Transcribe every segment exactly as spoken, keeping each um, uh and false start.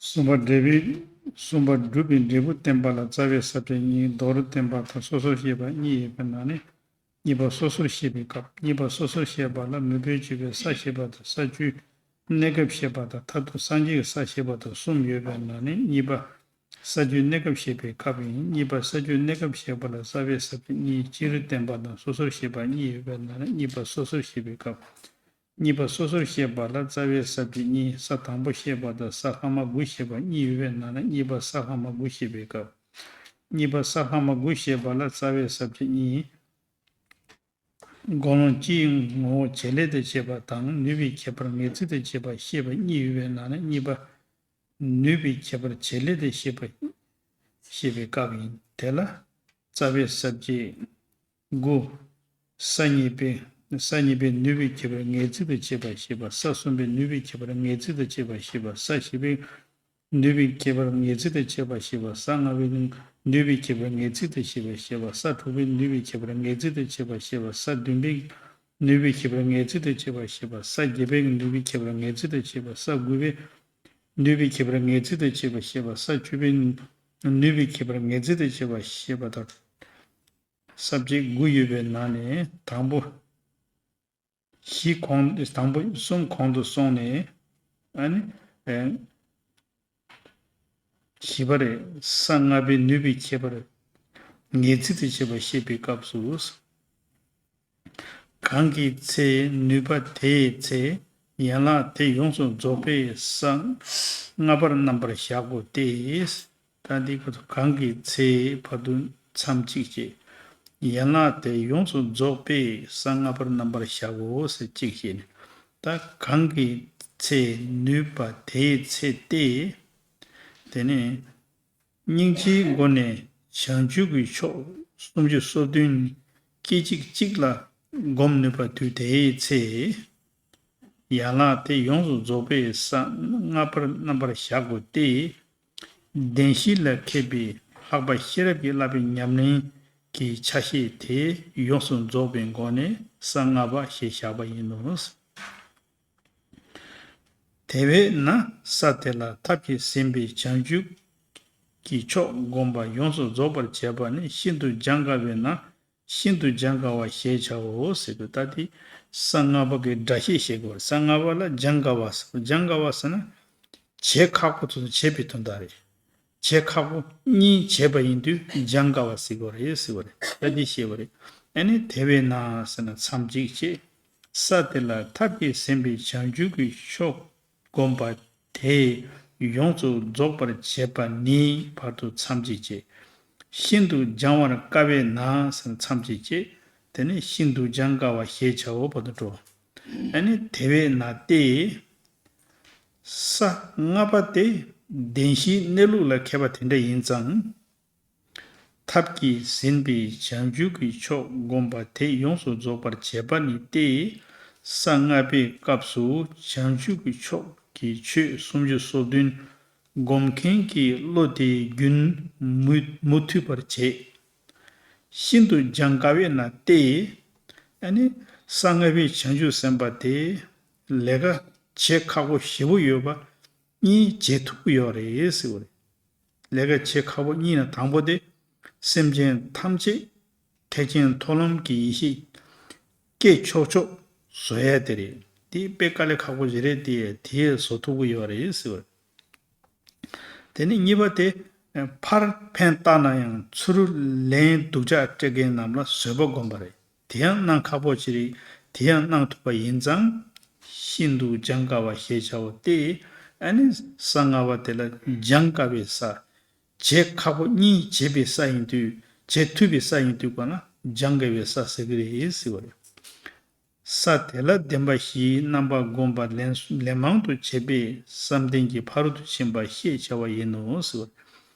གསུམ་པ་འབྲས་བུའི། གསུམ་པ་སྒྲུབ་པའི་འབྲས་བུ་བསྟན་པ་ལ་རྩ་བའི་ས་བཅད་གཉིས། མདོར་བསྟན་པ་དང་སོ་སོར་བཤད་པ་གཉིས་ཡོད་པའི་ནང་ནས། གཉིས་པ་སོ་སོར་བཤད་པའི་སྐབས། གཉིས་པ་སོ་སོར་བཤད་པ་ལ་མི་སྤོས་བྱེད་པའི་ས་བཤད་པ་དང་། ས་བཅུའི་གནས་སྐབས་བཤད་པ་དང་། མཐར་ཐུག་སངས་རྒྱས་ཀྱི་ས་བཤད་པ་དང་གསུམ་ཡོད་པའི་ནང་ནས། གཉིས་པ་ས་བཅུའི་གནས་སྐབས་བཤད་པའི་སྐབས་ཡིན། གཉིས་པ་ས་བཅུའི་གནས་སྐབས་བཤད་པ་ལ་རྩ་བའི་ས་བཅད་གཉིས། སྤྱིར་བསྟན་པ་དང་སོ་སོར་བཤད་པ་གཉིས་ཡོད་པའི་ནང་ནས། གཉིས་པ་སོ་སོར་བཤད་པའི་སྐབས། གཉིས་པ་སོ་སོར་བཤད་པ་ལ་རྩ་བའི་ས་བཅད་གཉིས། ས་དང་པོ་བཤད་པ་དང་། ས་ལྷག་མ་དགུ་བཤད་པ་གཉིས་ཡོད་པའི་ནང་ནས། གཉིས་པ་ས་ལྷག་མ་དགུ་བཤད་པའི་སྐབས། གཉིས་པ་ས་ལྷག་མ་དགུ་བཤད་པ་ལ་རྩ་བའི་ས་བཅད་གཉིས། དགེ་སློང་སྤྱིའི་ངོ་བོ་བྱེད་ལས་དང་བཅས་པ་དང་། ནུས་པའི་ཁྱད་པར་ངེས་ཚིག་དང་བཅས་པ་བཤད་པ་གཉིས་ཡོད་པའི་ནང་ནས། གཉིས་པ་ནུས་པའི་ཁྱད་པར་བྱེད་ལས་དང་བཅས་པ་བཤད་པའི་སྐབས་ཡིན། དེ་ལ་རྩ་བའི་ས་བཅད་དགུ། ས་གཉིས་པའི། ས་གཉིས་པའི་ནུས་པའི་ཁྱད་པར་ངེས་ཚིག་དང་བཅས་པ་བཤད་པ། ས་གསུམ་པའི་ནུས་པའི་ཁྱད་པར་ངེས་ཚིག་དང་བཅས་པ་བཤད་པ། ས་བཞི་པའི་ནུས་པའི་ཁྱད་པར་ངེས་ཚིག་དང་བཅས་པ་བཤད་པ། ས་ལྔ་པའི་ནུས་པའི་ཁྱད་པར་ངེས་ཚིག་དང་བཅས་པ་བཤད་པ། ས་དྲུག་པའི་ནུས་པའི་ཁྱད་པར་ངེས་ཚིག་དང་བཅས་པ་བཤད་པ། ས་བདུན་པའི་ནུས་པའི་ཁྱད་པར་ངེས་ཚིག་དང་བཅས་པ་བཤད་པ། ས་བརྒྱད་པའི་ནུས་པའི་ཁྱད་པར་ངེས་ཚིག་དང་བཅས་པ། ས་དགུ་པའི་ནུས་པའི་ཁྱད་པར་ངེས་ཚིག་དང་བཅས་པ་བཤད་པ། ས་བཅུ་པའི་ནུས་པའི་ཁྱད་པར་ངེས་ཚིག་དང་བཅས་པ་བཤད་པ་དང་། ས་བཅད་དགུ་ཡོད་པའི་ནང་ནས་དང་པོ་བཞི་གོང་། དང་པོ་གསུམ་གོང་དུ་སོང་ནས། ཨ་ནི། ཨེ། བཞི་པ་རེད། ས་ལྔ་པའི་ནུས་པའི་ཁྱད་པར་ངེས་ཚིག་དང་བཅས་པ་བཤད་པའི་སྐབས་སུ། གང་གི་ཚེ་ནུས་པ་དེའི་ཚེ་ཡན་ལག་དེ་ཡོངས་སུ་རྫོགས་པའི་ས་ལྔ་པར་རྣམ་པར་གཞག་གོ་སྟེ། ད་འདི་ཁོ་ཚོ་གང་གི་ཚེ་བར་དུ་མཚམས་གཅིག་བྱས། ཡན་ལག་དེ་ཡོངས་སུ་རྫོགས་པའི་ས་ལྔ་པར་རྣམ་པར་གཞག་གོ་ཟེར་གཅིག་བྱས་ནས། ད་གང་གི་ཚེ་ནུས་པ་དེའི་ཚེ་སྟེ། དེ་ནས་སྙིང་རྗེའི་སྒོ་ནས་བྱང་ཆུབ་ཀྱི་ཕྱོགས་སུམ་ཅུ་སོ་བདུན་སྐད་ཅིག་གཅིག་ལ་སྒོམ་ནུས་པ་དུས་དེའི་ཚེ། ཡན་ལག་དེ་ཡོངས་སུ་རྫོགས་པའི་ས་ལྔ་པར་རྣམ་པར་གཞག་དགོས་ཏེ། བདེན་བཞི་ལ་མཁས་པའི་ལྷག་པ་ཤེས་རབ་ཀྱི་བསླབ་པའི་ཉམས་ལེན་གྱི་ཆ་ཤས་དེ་ཡོངས་སུ་རྫོགས་པའི་སྒོ་ནས་ས་ལྔ་པ་ཞེས་བཞག་པ་ཡིན་ནོ། དེ་བས་ན་ས་དེ་ལ་ཐབས་ཀྱིས་ཟིན་པའི་བྱང་ཆུབ་ཀྱི་ཕྱོགས་བསྒོམ་པ་ཡོངས་སུ་རྫོགས་པར་བྱེད་པ་ནི་ཤིན་ཏུ་སྦྱངས་དཀའ་བས་ན་ཤིན་ཏུ་སྦྱངས་དཀའ་བ་ཞེས་བྱའོ་ཟེར་དུས། ད་དེ་ས་ལྔ་པ་གི་སྒྲ་བཤད་བྱེད་དགོས་རེད། ས་ལྔ་པ་ལ་སྦྱངས་དཀའ་བ་ཟེར། སྦྱངས་དཀའ་བ་ཟེར་ན་བྱེད་ཁག་པོ་དེ་ཚོ་བྱེད་པའི་དོན་དག་རེད། བྱེད་ཁག་པོ་གཉིས་བྱས་པ་ཡིན་དུས་སྦྱངས་དཀའ་བ་ཟེར་དགོས་རེད་ཟེར་བ་རེད། ད་འདི་བཤད་པ་རེད། ཨ་ནི་དེ་བས་ན་ཟེར་ན་མཚམས་གཅིག་བྱས། ས་དེ་ལ་ཐབས་ཀྱིས་ཟིན་པའི་བྱང་ཆུབ་ཀྱི་ཕྱོགས་བསྒོམ་པ་དེ་ཡོངས་སུ་རྫོགས་པར་བྱེད་པ་ནི་བར་དུ་མཚམས་གཅིག་བྱས། ཤིན་ཏུ་སྦྱང་བར་དཀའ་བས་ན་ཟེར་ན་མཚམས་གཅིག་བྱས། དེ་ནས་ཤིན་ཏུ་སྦྱང་དཀའ་བ་ཞེས་བྱའོ་བར་དུ་འགྲོ། ཨ་ནི་དེ་བས་ན་སྟེ། ས་ལྔ་པ་དེ་བདེན་བཞིའི་གནས་ལུགས་ལ་མཁས་པ་དེ་འདྲ་ཡིན་ཙང་། ཐབས་ཀྱིས་ཟིན་པའི་བྱང་ཆུབ་ཀྱི་ཕྱོགས་བསྒོམ་པ་དེ་ཡོངས་སུ་རྫོགས་པར་བྱེད་པ་ནི་སྟེ། ས་ལྔ་པའི་སྐབས་སུ་བྱང་ཆུབ་ཀྱི་ཕྱོགས་ཀྱི་ཆོས་སུམ་ཅུ་སོ་བདུན་བསྒོམ་མཁན་གྱི་བློ་དེ་རྒྱུན་མུ་མུ་མཐུད་པར་བྱེད། ཤིན་ཏུ་སྦྱང་དཀའ་བས་ན་སྟེ། ཨ་ནི་ས་ལྔ་པའི་བྱང་ཆུབ་སེམས་དཔའ་དེ་ལས་ཀ་བྱེད་ཁག་པོ་ཞེ་པོ་ཡོད་པ་གཉིས་བྱེད་ཐུབ་ཀྱི་ཡོད་རེད་ཟེར་བ་རེད། ལས་ཀ་བྱེད་ཁག་པོ་གཉིས་ནི་དང་པོ་དེ་སེམས་ཅན་ཐམས་ཅད་ཐེག་ཆེན་མཐོང་ལམ་གྱི་ཡེ་ཤེས་སྐྱེ་ཆོག་ཆོག་བཟོ་ཡ་དེ་རེད། དེ་དཔེ་དཀའ་ལས་ཁག་པོ་ཞིག་རེད་དེ། དེ་བཟོ་ཐུབ་ཀྱི་ཡོད་རེད་ཟེར་བ་རེད། དེ་ནས་གཉིས་པ་དེ། ཕར་ཕན་བཏགས་ན་ཡང་ཚུར་ལན་སྡུག་ཅག་སྤྲད་མཁན་རྣམས་ལ་བཟོད་པ་བསྒོམ་པ་རེད། དེ་ཡང་གནང་ཁག་པོ་ཅིག་རེད། དེ་ཡང་གནང་ཐུབ་པ་ཡིན་ཙང་། ཤིན་ཏུ་སྦྱང་དཀའ་བ་ཞེས་བྱའོ་སྟེ། ཨ་ནི་ས་ལྔ་པ་དེ་ལ་སྦྱང་དཀའ་བའི་ས། བྱེད་ཁག་པོ་གཉིས་བྱེད་པའི་ས་ཡིན་དུས། བྱེད་ཐུབ་པའི་ས་ཡིན་དུས་ག་ན་སྦྱང་དཀའ་བའི་ས་ཟེར་གྱི་རེད་ཟེར་བ་རེད། ས་དེ་ལ་བདེན་པ་བཞིའི་རྣམ་པ་བསྒོམ་པ་ལན་ལན་མང་དུ་བྱས་པས་བསམ་གཏན་གྱི་ཕ་རོལ་ཏུ་ཕྱིན་པ་ཞེས་བྱ་བ་ཡིན་ནོ་ཟེར་བ།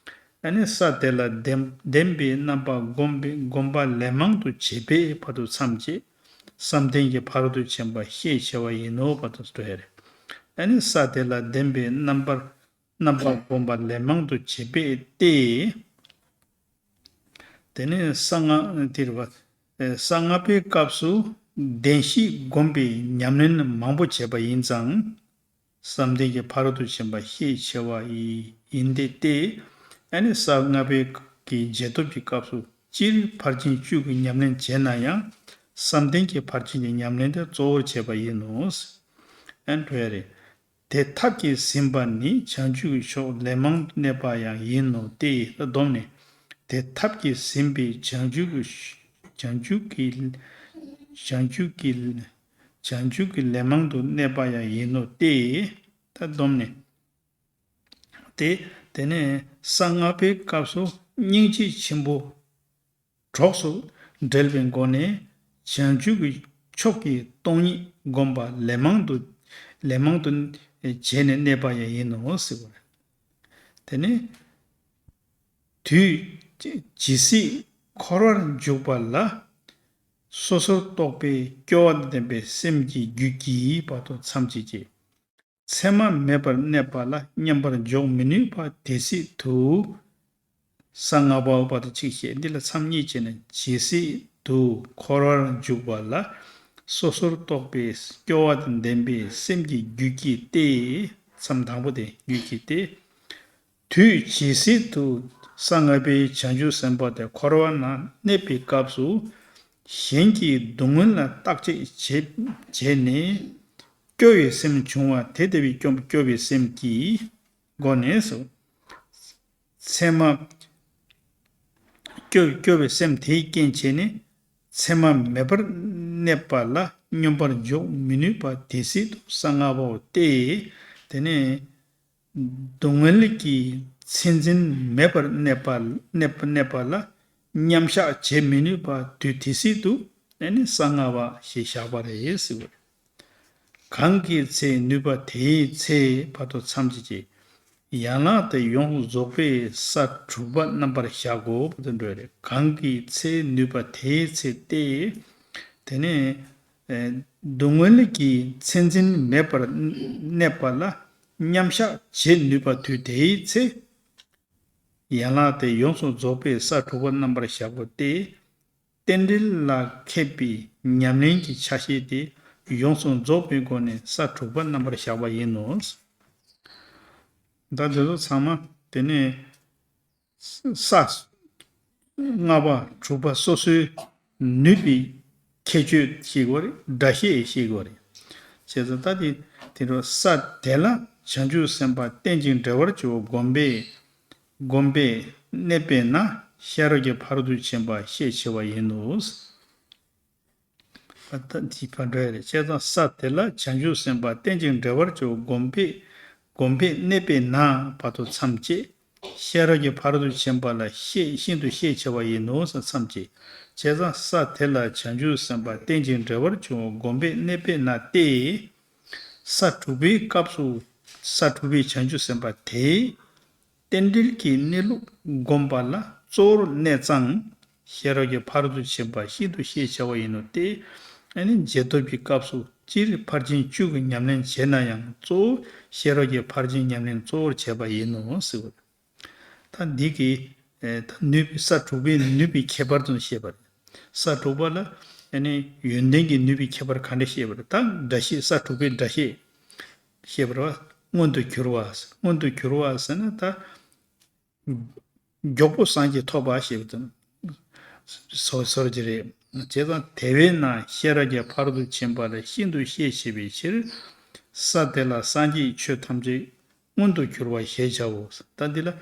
ཨ་ནི་ས་དེ་ལ་བདེན་བདེན་པའི་རྣམ་པ་བསྒོམ་པའི་བསྒོམ་པ་ལན་མང་དུ་བྱས་པས་བར་དུ་མཚམས་བཅད། བསམ་གཏན་གྱི་ཕ་རོལ་ཏུ་ཕྱིན་པ་ཞེས་བྱ་བ་ཡིན་ནོ་བར་དུ་འགྲོ་ཡ་རེད། ཨ་ནི་ས་དེ་ལ་བདེན་པའི་རྣམ་པར་རྣམ་པ་བསྒོམ་པ་ལན་མང་དུ་བྱས་པས་ཏེ། དེ་ནས་གསང་སྔགས་དེ་རེད་བ། ཨེ། གསང་སྔགས་པའི་སྐབས་སུ་བདེན་བཞི་བསྒོམ་པའི་ཉམས་ལེན་མང་པོ་བྱས་པ་ཡིན་ཙང་། བསམ་གཏན་གྱི་ཕ་རོལ་ཏུ་ཕྱིན་པ་ཤས་ཆེ་བ་ཡི་ཡིན་ཏེ་སྟེ། ཨ་ནི་ས་ལྔ་པའི་གི་རྗེས་ཐོབ་ཀྱི་སྐབས་སུ་སྤྱིར་ཕར་ཕྱིན་བཅུ་གི་ཉམས་ལེན་བྱས་ན་ཡང་བསམ་གཏན་གྱི་ཕར་ཕྱིན་གྱི་ཉམས་ལེན་དེ་གཙོ་བོར་བྱས་པ་ཡིན་ནོ། ཨ་ནི་འགྲོ་ཡ་རེད། དེ་ཐབས་ཀྱིས་ཟིན་པ་ནི་བྱང་ཆུབ་ཀྱི་ཕྱོགས་ལས་མང་དུ་གནས་པ་ཡང་ཡིན་ནོ་སྟེ། ད་བསྡོམས་ནས། དེ་ཐབས་ཀྱིས་ཟིན་པའི་བྱང་ཆུབ་ཀྱི་བྱང་ཆུབ་ཀྱི་བྱང་ཆུབ་ཀྱི་བྱང་ཆུབ་ཀྱི་ལས་མང་དུ་གནས་པ་ཡང་ཡིན་ནོ་སྟེ། ད་བསྡོམས་ནས། དེ་དེ་ནས་ས་ལྔ་པའི་སྐབས་སུ་སྙིང་རྗེ་ཆེན་པོ་གྲོགས་སུ་འབྲེལ་བའི་སྒོ་ནས་བྱང་ཆུབ་ཀྱི་ཕྱོགས་ཀྱི་སྟོང་ཉིད་བསྒོམ་པ་ལས་མང་དུ་ལས་མང་དུ་བྱས་ནས་གནས་པ་ཡང་ཡིན་ནོ་ཟེར་བ་རེད། དེ་ནས་དུས་ཇི་སྲིད་འཁོར་བར་འཇུག་པ་ལ། སོ་སོར་རྟོག་པའི་སྐྱོ་བ་དང་ལྡན་པའི་སེམས་ཀྱི་རྒྱུད་ཀྱི་བར་དུ་མཚམས་བཅད་ཅིང་། མཚན་མ་མེད་པར་གནས་པ་ལ་མཉམ་པར་འཇོག་མི་ནུས་པ་དེ་སྲིད་དུ། ས་ལྔ་པའོ་བར་དུ་གཅིག་བཤད། འདི་ལ་མཚམས་གཉིས་བཅད་ནས། ཇི་སྲིད་དུ་འཁོར་བར་འཇུག་པ་ལ། སོ་སོར་རྟོག་པའི་སྐྱོ་བ་དང་ལྡན་པའི་སེམས་ཀྱི་རྒྱུད་ཀྱི་སྟེ། མཚམས་དང་པོ་དེ་རྒྱུད་ཀྱི་སྟེ། དུས་ཇི་སྲིད་དུ་ས་ལྔ་པའི་བྱང་ཆུབ་སེམས་དཔའ་དེ་འཁོར་བ་ན་གནས་པའི་སྐབས་སུ། གཞན་གྱི་སྡུག་བསྔལ་ལ་བརྟག་དཔྱད་བྱེད་བྱས་ནས། སྐྱོ་བའི་སེམས་བྱུང་བ་དེ་ལྟ་བུའི་སྐྱོ་སྐྱོ་བའི་སེམས་ཀྱི་སྒོ་ནས་སོ། མཚན་མ། སྐྱོ་སྐྱོ་བའི་སེམས་དེའི་རྐྱེན་བྱས་ནས། མཚན་མ་མེད་པར་གནས་པ་ལ་སྙོམས་པར་འཇུག་མི་ནུས་པ་དེ་སྲིད་དུ་ས་ལྔ་པའོ་སྟེ། དེ་ནས། སྡུག་བསྔལ་གྱི་མཚན་འཛིན་མེད་པར་གནས་པ་གནས་པ་གནས་པ་ལ་མཉམ་བཞག་བྱེད་མི་ནུས་པ་དུས་དེ་སྲིད་དུ་ཨ་ནི་ས་ལྔ་པ་ཞེས་བཞག་པ་རེད་ཟེར་བ་རེད། གང་གི་ཚེ་ནུས་པ་དེའི་ཚེ་བར་དུ་མཚམས་བཅད་ཅིང་། ཡན་ལག་དེ་ཡོངས་སུ་རྫོགས་པའི་ས་དྲུག་པ་རྣམ་པར་གཞག་གོ་བར་དུ་འགྲོ་རེད། གང་གི་ཚེ་ནུས་པ་དེའི་ཚེ་སྟེ། དེ་ནས། སྡུག་བསྔལ་གྱི་མཚན་འཛིན་མེད་པར་གནས་པ་ལ་མཉམ་བཞག་བྱེད་ནུས་པ་དུས་དེའི་ཚེ། ཡན་ལག་དེ་ཡོངས་སུ་རྫོགས་པའི་ས་དྲུག་པ་རྣམ་པར་གཞག་པ་སྟེ། རྟེན་འབྲེལ་ལ་མཁས་པའི་ཉམས་ལེན་གྱི་ཆ་ཤས་དེ་ཡོངས་སུ་རྫོགས་པའི་སྒོ་ནས་ས་དྲུག་པ་རྣམ་པར་གཞག་པ་ཡིན་ནོ། ད་དེ་ཚོ་ཚང་མ་དེ་ནས། ས། ལྔ་པ་དྲུག་པ་སོ་སོའི་ནུས་པའི་ཁྱད་ཆོས་ཤེས་དགོས་རེད། སྒྲ་ཤས་ཤེས་དགོས་རེད། བྱས་ཙང་ད་དེ་དེ་འདྲ་ས་དེ་ལ་བྱང་ཆུབ་སེམས་དཔའ་རྟེན་ཅིང་འབྲེལ་བར་གྱུར་པ་བསྒོམ་པས་བསྒོམ་པས་གནས་པས་ན་ཤེས་རབ་ཀྱི་ཕ་རོལ་ཏུ་ཕྱིན་པ་ཤས་ཆེ་བ་ཡིན་ནོ། ད་འདི་ཕར་འགྲོ་ཡ་རེད། བྱས་ཙང་ས་དེ་ལ་བྱང་ཆུབ་སེམས་དཔའ་རྟེན་ཅིང་འབྲེལ་བར་གྱུར་བསྒོམ་པས་བསྒོམ་པས་གནས་པས་ན་བར་དུ་མཚམས་བཅད། ཤེས་རབ་ཀྱི་ཕ་རོལ་ཏུ་ཕྱིན་པ་ལ་ཤས་ཤིན་ཏུ་ཤས་ཆེ་བ་ཡིན་ནོ་ཟེར་མཚམས་བཅད། བྱས་ཙང་ས་དེ་ལ་བྱང་ཆུབ་སེམས་དཔའ་རྟེན་ཅིང་འབྲེལ་བར་གྱུར་བསྒོམ་པས་གནས་པས་ན་སྟེ། ས་དྲུག་པའི་སྐབས་སུ་ས་དྲུག་པའི་བྱང་ཆུབ་སེམས་དཔའ་དེས། རྟེན་འབྲེལ་གྱི་གནས་ལུགས་བསྒོམ་པ་ལ་གཙོ་བོར་གནས་ཙང་། ཤེས་རབ་ཀྱི་ཕ་རོལ་ཏུ་ཕྱིན་པ་ཤིན་ཏུ་ཤས་ཆེ་བ་ཡིན་ནོ་སྟེ། ཨ་ནི་རྗེས་ཐོབ་ཀྱི་སྐབས་སུ་སྤྱིར་ཕར་ཕྱིན་བཅུ་གི་ཉམས་ལེན་བྱས་ན་ཡང་གཙོ་བོ་ཤེས་རབ་ཀྱི་ཕར་ཕྱིན་ཉམས་ལེན་གཙོ་བོར་བྱས་པ་ཡིན་ནོ་ཟེར་བ་རེད། ད་འདི་གི་ད་ནུས་པའི་ས་དྲུག་པའི་ནུས་པའི་ཁྱད་པར་དུ་བཤད་པ་རེད། ས་དྲུག་པ་ལ་ཨ་ནི་ཡོན་ཏན་གྱི་ནུས་པའི་ཁྱད་པར་ག་འདྲ་བཤད་པ་རེད། ད་སྒྲ་ཤས་ས་དྲུག་པའི་སྒྲ་ཤས། ཤེས་པར་བ། མངོན་དུ་གྱུར་བ། མངོན་དུ་གྱུར་བ་ཟེར་ན་ད། མགྱོགས་པོ་སངས་རྒྱས་ཐོབ་པ་ཞེས་པ་དང་། སོ་སོར་གྱི་རེད། བྱས་ཙང་དེ་བས་ན་ཤེས་རབ་ཀྱི་ཕ་རོལ་ཏུ་ཕྱིན་པ་ལ་ཤིན་ཏུ་ཤས་ཆེ་བའི་ཕྱིར། ས་དེ་ལ་སངས་རྒྱས་ཆོས་ཐམས་ཅད་མངོན་དུ་གྱུར་པ་ཞེས་བྱའོ། ད་འདི་ལ།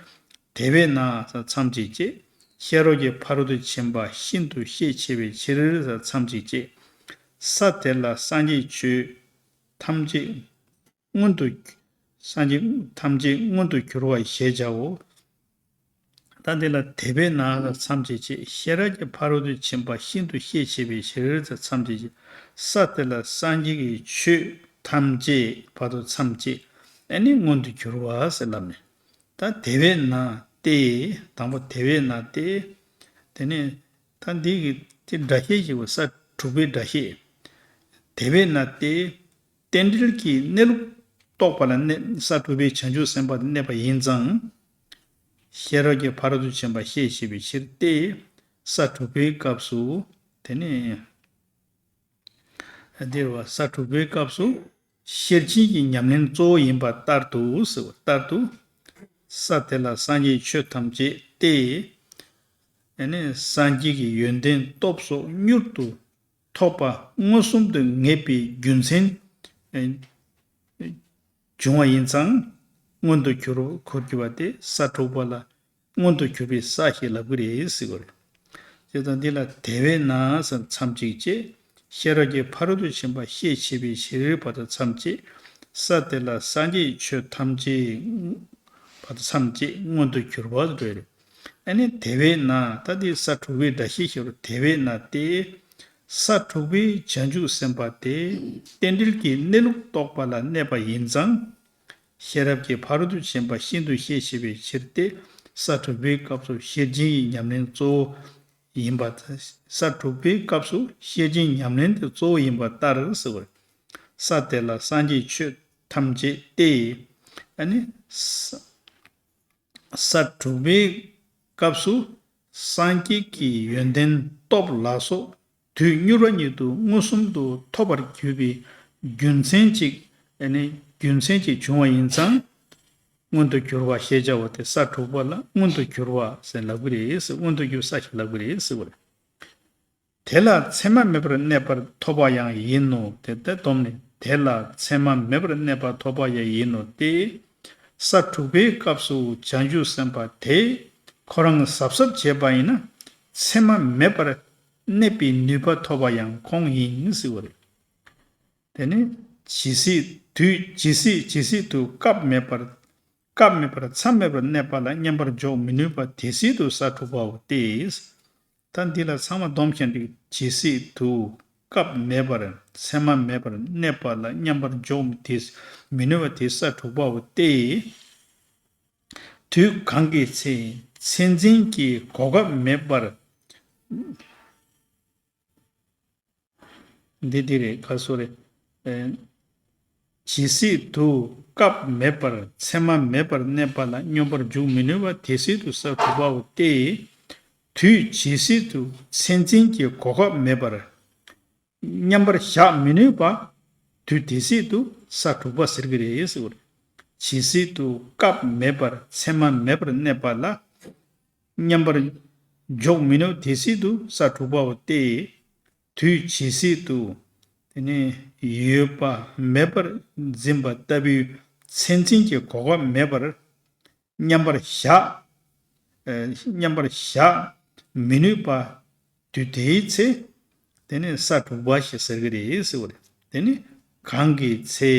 དེ་བས་ན་མཚམས་གཅིག་བཅད། ཤེས་རབ་ཀྱི་ཕ་རོལ་ཏུ་ཕྱིན་པ་ཤིན་ཏུ་ཤས་ཆེ་བའི་ཕྱིར་མཚམས་གཅིག་བཅད། ས་དེ་ལ་སངས་རྒྱས་ཆོས་ཐམས་ཅད་མངོན་དུ། སངས་རྒྱས་ཐམས་ཅད་མངོན་དུ་གྱུར་པ་ཞེས་བྱའོ། ད་འདི་ལ་དེ་བས་ན་ལ་མཚམས་བཅད་ཅེས། ཤེས་རབ་ཀྱི་ཕ་རོལ་ཏུ་ཕྱིན་པ་ཤིན་ཏུ་ཤས་ཆེ་བའི་ཕྱིར་ཟེར་མཚམས་བཅད་ཅེས། ས་དེ་ལ་སངས་རྒྱས་ཀྱི་ཆོས་ཐམས་ཅད་བར་དུ་མཚམས་བཅད། ཨ་ནི་མངོན་དུ་གྱུར་པ་ཟེར་ལབ་ནས། ད་དེ་བས་ན་སྟེ། དང་པོ་དེ་བས་ན་སྟེ། དེ་ནས་ད་འདི་གི་དེ་སྒྲ་ཤས་ཞེས་པ་ས་དྲུག་པའི་སྒྲ་ཤས། དེ་བས་ན་སྟེ། རྟེན་འབྲེལ་གྱི་གནས་ལུགས་རྟོགས་པ་ལ་གནས་ས་དྲུག་པའི་བྱང་ཆུབ་སེམས་དཔའ་དེ་གནས་པ་ཡིན་ཙང་། ཤེས་རབ་ཀྱི་ཕ་རོལ་ཏུ་ཕྱིན་པ་ཤས་ཆེ་བའི་ཕྱིར་ཏེ། ས་དྲུག་པའི་སྐབས་སུ། དེ་ནས། འདིར་བ་ས་དྲུག་པའི་སྐབས་སུ། ཤེར་ཕྱིན་གྱི་ཉམས་ལེན་གཙོ་བོ་ཡིན་པ་ལྟར་དུ་ཟེར་བ་ལྟར་དུ། ས་དེ་ལ་སངས་རྒྱས་ཆོས་ཐམས་ཅད་དེ། ཨ་ནི་སངས་རྒྱས་ཀྱི་ཡོན་ཏན་སྟོབས་སོགས་མྱུར་དུ་ཐོབ་པ་མངོན་སུམ་དུ་ངེས་པའི་རྒྱུ་མཚན་བྱུང་བ་ཡིན་ཙང་། མངོན་དུ་གྱུར་གྱུར་པ་དེ་ས་དྲུག་པ་ལ་མངོན་དུ་གྱུར་པའི་ས་ཞེས་ལབ་ཀྱི་རེད་ཟེར་བ་རེད། ཅེས་དང་། འདི་ལ་དེ་བས་ན་ཟེར་མཚམས་གཅིག་བཅད། ཤེས་རབ་ཀྱི་ཕ་རོལ་ཏུ་ཕྱིན་པ་ཤེས་བྱེད་པའི་ཕྱིར་བར་དུ་མཚམས་བཅད། ས་དེ་ལ་སངས་རྒྱས་ཆོས་ཐམས་ཅད་བར་དུ་མཚམས་བཅད་མངོན་དུ་གྱུར་པ་ཟེར་བ་རེད། ཨ་ནི་དེ་བས་ན་ད་འདི་ས་དྲུག་པའི་སྒྲ་ཤེས་ཤེས་པར་དེ་བས་ན་སྟེ། ས་དྲུག་པའི་བྱང་ཆུབ་སེམས་དཔའ་དེ་རྟེན་འབྲེལ་གྱི་གནས་ལུགས་རྟོགས་པ་ལ་གནས་པ་ཡིན་ཙང་། ཤེས་རབ་ཀྱི་ཕ་རོལ་ཏུ་ཕྱིན་པ་ཤིན་ཏུ་ཤེས་བྱེད་པའི་ཕྱིར་ཏེ། ས་དྲུག་པའི་སྐབས་སུ་ཤེར་ཕྱིན་གྱི་ཉམས་ལེན་གཙོ་བོ་ཡིན་པ། ས་དྲུག་པའི་སྐབས་སུ་ཤེར་ཕྱིན་ཉམས་ལེན་དེ་གཙོ་བོ་ཡིན་པ་ལྟར་ཟེར་བ་རེད། ས་དེ་ལ་སངས་རྒྱས་ཆོས་ཐམས་ཅད་དེ། ཨ་ནི་ས་ས་དྲུག་པའི་སྐབས་སུ་སངས་རྒྱས་ཀྱི་ཡོན་ཏན་སྟོབས་ལ་སོགས་དུས་མྱུར་བ་ཉིད་དུ་མངོན་སུམ་དུ་ཐོབ་པར་གྱུར་པའི་རྒྱུ་མཚན་ཅིག་ཨ་ནི་རྒྱུ་མཚན་ཅིག་བྱུང་བ་ཡིན་ཙང་། མངོན་དུ་གྱུར་པ་ཞེས་བྱ་བ་དེ་ས་དྲུག་པ་ལ་མངོན་དུ་གྱུར་པ་ཟེར་ལབ་ཀྱི་རེད་ཟེར། མངོན་དུ་གྱུར་ས་ཞེས་ལབ་ཀྱི་རེད་ཟེར་བ་རེད། དེ་ལ་མཚན་མ་མེད་པར་གནས་པར་ཐོབ་པ་ཡང་ཡིན་ནོ། དེ་ལྟར་སྡོམ་ནས། དེ་ལ་མཚན་མ་མེད་པར་གནས་པར་ཐོབ་པ་ཡང་ཡིན་ནོ་སྟེ། ས་དྲུག་པའི་སྐབས་སུ་བྱང་ཆུབ་སེམས་དཔའ་དེས་ཁོ་རང་གཟབ་གཟབ་བྱས་པ་ཡིན་ན། མཚན་མ་མེད་པར་གནས་པའི་ནུས་པ་ཐོབ་པ་ཡང་ཁོང་ཡིན་ཟེར་བ་རེད། དེ་ནི་ཇི་སྲིད་དུས་ཇི་སྲིད་ཇི་སྲིད་དུ་སྐབས་མེད་པར། སྐབས་མེད་པར་མཚམས་མེད་པར་གནས་པ་ལ་མཉམ་པར་འཇོག་མི་ནུས་པ་དེ་སྲིད་དུ་ས་དྲུག་པའོ་སྟེ། ད་འདི་ལ་ཚང་མ་སྡོམ་བཞིན་དུ་ཇི་སྲིད་དུ་སྐབས་མེད་པར་མཚན་མ་མེད་པར་གནས་པ་ལ་མཉམ་པར་འཇོག་དེ་མི་ནུས་པ་དེ་ས་དྲུག་པའོ་སྟེ། དུས་གང་གི་ཚེ་མཚན་འཛིན་གྱི་གོ་སྐབས་མེད་པར། འདི་འདི་རེད། ག་སོ་རེད། ཨེ། ཇི་སྲིད་དུ་སྐབས་མེད་པར་མཚན་མ་མེད་པར་གནས་པ་ལ་སྙོམས་པར་འཇུག་མི་ནུས་པ་དེ་སྲིད་དུ་ས་དྲུག་པའོ་སྟེ། དུས་ཇི་སྲིད་དུ་མཚན་འཛིན་གྱི་གོ་སྐབས་མེད་པར་མཉམ་པར་བཞག་མི་ནུས་པ། དུས་དེ་སྲིད་དུ་ས་དྲུག་པ་ཟེར་གྱི་རེད་ཟེར་བ་རེད། ཇི་སྲིད་དུ་སྐབས་མེད་པར་མཚན་མ་མེད་པར་གནས་པ་ལ་མཉམ་པར་འཇོག་མི་ནུས་དེ་སྲིད་དུ་ས་དྲུག་པའོ་སྟེ། དུས་ཇི་སྲིད་དུ། དེ་ནས་ཡོད་པ་མེད་པར་འཛིན་པ་ལྟ་བུའི་མཚན་འཛིན་གྱི་གོ་སྐབས་མེད་པར་མཉམ་པར་བཞག་ཨ། མཉམ་པར་བཞག་མི་ནུས་པ། དུས་དེའི་ཚེ། དེ་ནི་ས་དྲུག་པ་ཞེས་ཟེར་གྱི་རེད་ཟེར་བ་རེད། དེ་ནི་གང་གི་ཚེ།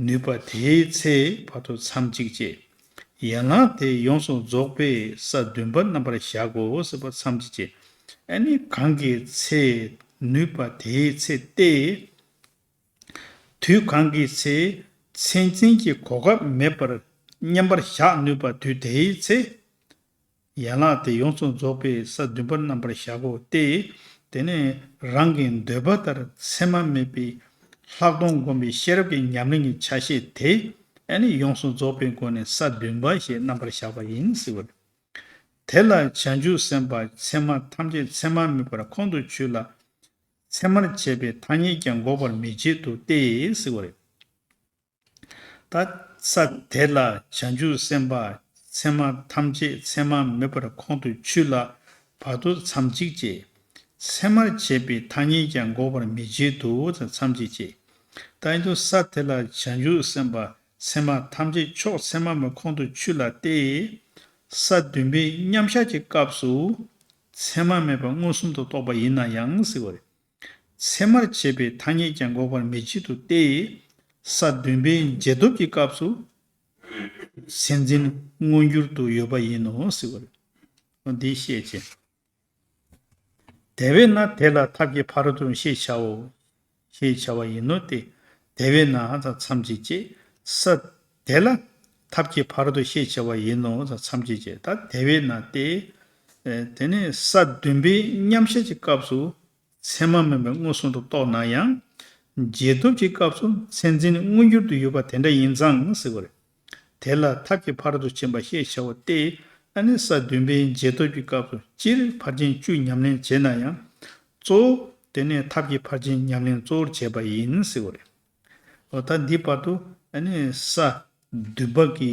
ནུས་པ་དེའི་ཚེ་བར་དུ་མཚམས་གཅིག་བཅད། ཡན་ལག་དེ་ཡོངས་སུ་རྫོགས་པའི་ས་བདུན་པ་རྣམ་པར་གཞག་གོ་ཟེར་བ་མཚམས་གཅིག་བཅད། ཨ་ནི་གང་གི་ཚེ་ནུས་པ་དེའི་ཚེ་སྟེ། དུས་གང་གི་ཚེ་མཚན་འཛིན་གྱི་གོ་སྐབས་མེད་པར་མཉམ་པར་བཞག་ནུས་པ་དུས་དེའི་ཚེ། ཡན་ལག་དེ་ཡོངས་སུ་རྫོགས་པའི་ས་བདུན་པར་རྣམ་པར་བཞག་གོ་སྟེ། དེ་ནས་རང་གི་འདོད་པ་ལྟར་མཚན་མ་མེད་པའི་ལྷག་མཐོང་སྒོམ་པའི་ཤེས་རབ་ཀྱི་ཉམས་ལེན་གྱི་ཆ་ཤས་དེ་ཨ་ནི་ཡོངས་སུ་རྫོགས་པའི་སྒོ་ནས་ས་བདུན་པ་ཞེས་རྣམ་པར་བཞག་པ་ཡིན་ཟེར་བ་རེད། དེ་ལ་བྱང་ཆུབ་སེམས་དཔའ་མཚན་མ་ཐམས་ཅད་མཚན་མ་མེད་པར་ཁོང་དུ་ཆུད་ལ། མཚན་མར་བྱས་པའི་ཐ་སྙད་ཀྱང་འགོག་པར་མི་བྱེད་དོ་སྟེ་ཟེར་བ་རེད། ད་ས་དེ་ལ་བྱང་ཆུབ་སེམས་དཔའ་མཚན་མ་ཐམས་ཅད་མཚན་མ་མེད་པར་ཁོང་དུ་ཆུད་ལ་བར་དུ་མཚམས་གཅིག་བཅད། མཚན་མར་བྱས་པའི་ཐ་སྙད་ཀྱང་འགོག་པར་མི་བྱེད་དོ་མཚམས་གཅིག་བཅད། ད་ཡིན་དུས་ས་དེ་ལ་བྱང་ཆུབ་སེམས་དཔའ་མཚན་མ་ཐམས་ཅད་ཕྱོགས་མཚན་མ་མེད་ཁོང་དུ་ཆུད་ལ་སྟེ། ས་བདུན་པའི་མཉམ་བཞག་གི་སྐབས་སུ་མཚན་མ་མེད་པ་མངོན་སུམ་དུ་རྟོགས་པ་ཡིན་ན་ཡང་ཟེར་བ་རེད། མཚན་མར་བྱས་པའི་ཐ་སྙད་ཀྱང་འགོག་པར་མི་བྱེད་དོ་སྟེ། ས་བདུན་པའི་རྗེས་ཐོབ་ཀྱི་སྐབས་སུ་མཚན་འཛིན་མངོན་གྱུར་དུ་ཡོད་པ་ཡིན་ནོ་ཟེར་བ་རེད། འོ་འདི་ཤེས་བྱེད། དེ་བས་ན་དེ་ལ་ཐབས་ཀྱི་ཕ་རོལ་ཏུ་ཞེས་བྱའོ། ཞེས་བྱ་བ་ཡིན་ནོ་སྟེ། དེ་བས་ན་མཚམས་གཅིག་བཅད། ས་དེ་ལ་ཐབས་ཀྱི་ཕ་རོལ་ཏུ་ཞེས་བྱ་བ་ཡིན་ནོ་མཚམས་གཅིག་བཅད། ད་དེ་བས་ན་སྟེ། དེ་ནས་ས་བདུན་པའི་མཉམ་བཞག་གི་སྐབས་སུ་མཚན་མ་མེད་པའི་མངོན་སུམ་དུ་རྟོགས་ན་ཡང་། རྗེས་ཐོབ་ཀྱི་སྐབས་སུ་མཚན་འཛིན་མངོན་གྱུར་དུ་ཡོད་པ་དེ་འདྲ་ཡིན་ཙང་ཟེར་བ་རེད། དེ་ལ་ཐབས་ཀྱི་ཕ་རོལ་ཏུ་ཕྱིན་པ་ཞེས་བྱ་བ་སྟེ། ཨ་ནི་ས་བདུན་པའི་རྗེས་ཐོབ་ཀྱི་སྐབས་སུ་སྤྱིར་ཕར་ཕྱིན་བཅུ་ཉམས་ལེན་བྱས་ན་ཡང་། གཙོ་བོ་དེ་ནས་ཐབས་ཀྱི་ཕར་ཕྱིན་ཉམས་ལེན་གཙོ་བོར་བྱས་པ་ཡིན་ཟེར་བ་རེད། འོ་ད་འདི་བར་དུ་ཨ་ནི་ས་བདུན་པ་གི་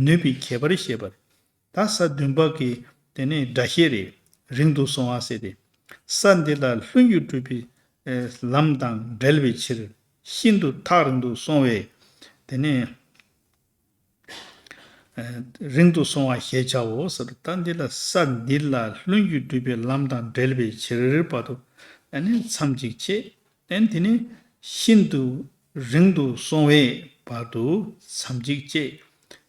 ནུས་པའི་ཁྱད་པར་བཤད་པ་རེད། ད་ས་བདུན་པ་གི་དེ་ནི་སྒྲ་བཤད་རེད། རིང་དུ་སོང་བ་ཟེར་ཏེ། ས་འདི་ལ་ལྷུན་གྱིས་གྲུབ་པའི་ཨེ་ལམ་དང་འབྲེལ་བའི་ཕྱིར་ཤིན་ཏུ་ཐག་རིང་དུ་སོང་བས་དེ་ནི་ཨེ་རིང་དུ་སོང་བ་ཞེས་བྱའོ་ཟེར། ད་འདི་ལ་ས་འདི་ལ་ལྷུན་གྱིས་གྲུབ་པའི་ལམ་དང་འབྲེལ་བའི་ཕྱིར་བར་དུ་ཨ་ནི་མཚམས་གཅིག་བཅད། ཨ་ནི་དེ་ནི་ཤིན་ཏུ་རིང་དུ་སོང་བའི་བར་དུ་མཚམས་གཅིག་